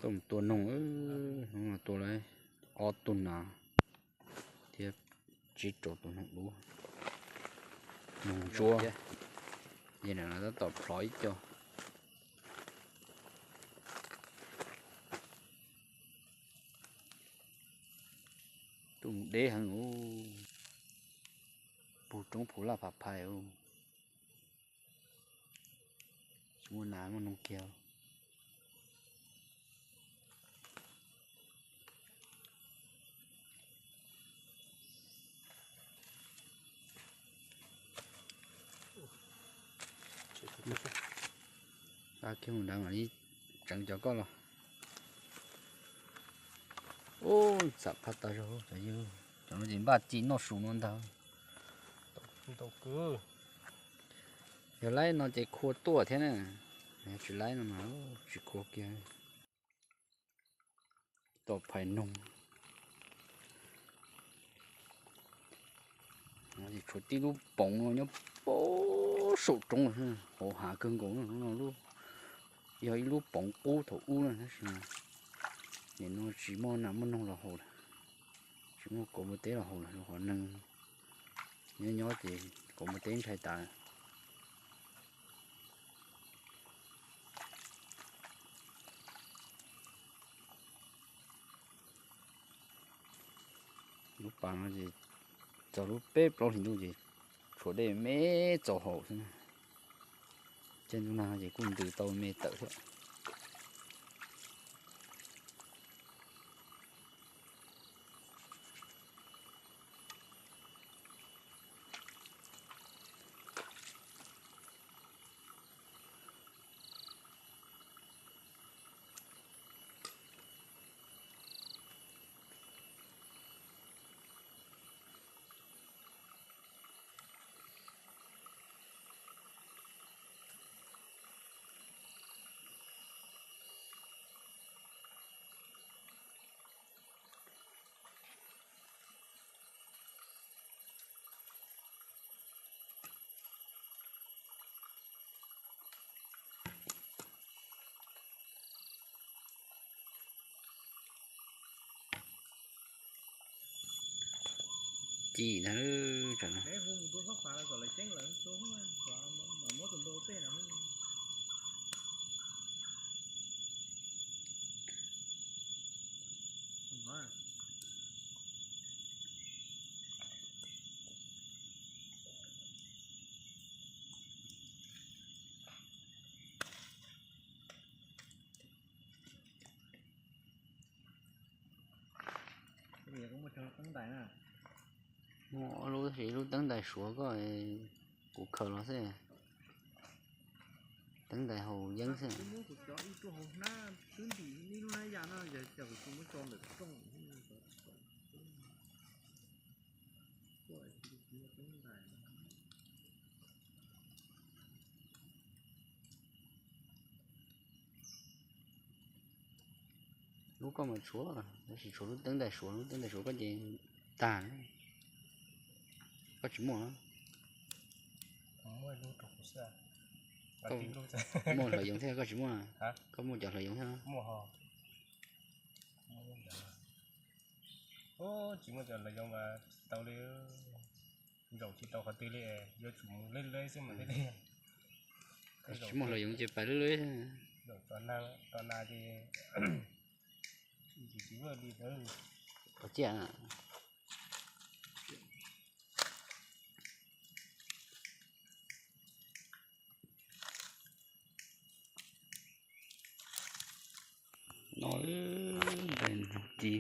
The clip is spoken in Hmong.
Tuaj mus tua noog, hnub no tua lawm ob tug nas thiab tsib rau tus noog dub, noog ntsuab thiab. Yog no tab tom plhov ib co. Tuaj mus deb heev, puag roob puag laj phav phais. Tsis muaj nas muaj noog kiag. Kiag mus nrad mam li tseev cov koj los. Ub, xam qab tag zog cov yawg, cov no ces npaj ci noj su no ntag. Yog laib no ces khua tuaj thiab na, yog tsis laib no mas tsis khua kiag. Tom phais noog, tshuav tib lub poov no nyob puag saum roob, hauv hav kawg nkaus no, yog ib lub poov qub thaum ub na tab sis nim no tsis muaj nas muaj noog los haus lawm, tsis muaj kauv npua teb los haus lawm, rau qhov neeg nyob nyob ces kauv npua teb ntshai tas. Lub pas no ces txog lub peb plaub hlis ntuj ces tshuav dej me txaus haus xwb na. Caij ntuj nag ces kuj ntws tau me tawm thiab. Ci ntag. Muaj lub, lub teeb ntais suav koj, kuv khaws los xwb. Teeb ntais haus yeeb xwb. Lub koj mas tshuav, tab sis tshuav lub teeb ntais suav, lub teeb ntais suav koj ces tag. Koj tsis muaj. Muaj hlawv yoov thiab koj tsis muaj? Koj muaj cov hlawv yoov thiab? Tsis muaj cov hlawv yoov mas tsis tau li, zaum tsis tau qhov twg li, yuav tsum mus leb leb xwb mas thiaj li. Tsis muaj hlawv yoov ces pais leb leb. Zaum tos nag ces tsis tsis vwj li ntawd. Qhov ciaj na. No ntais nug ci.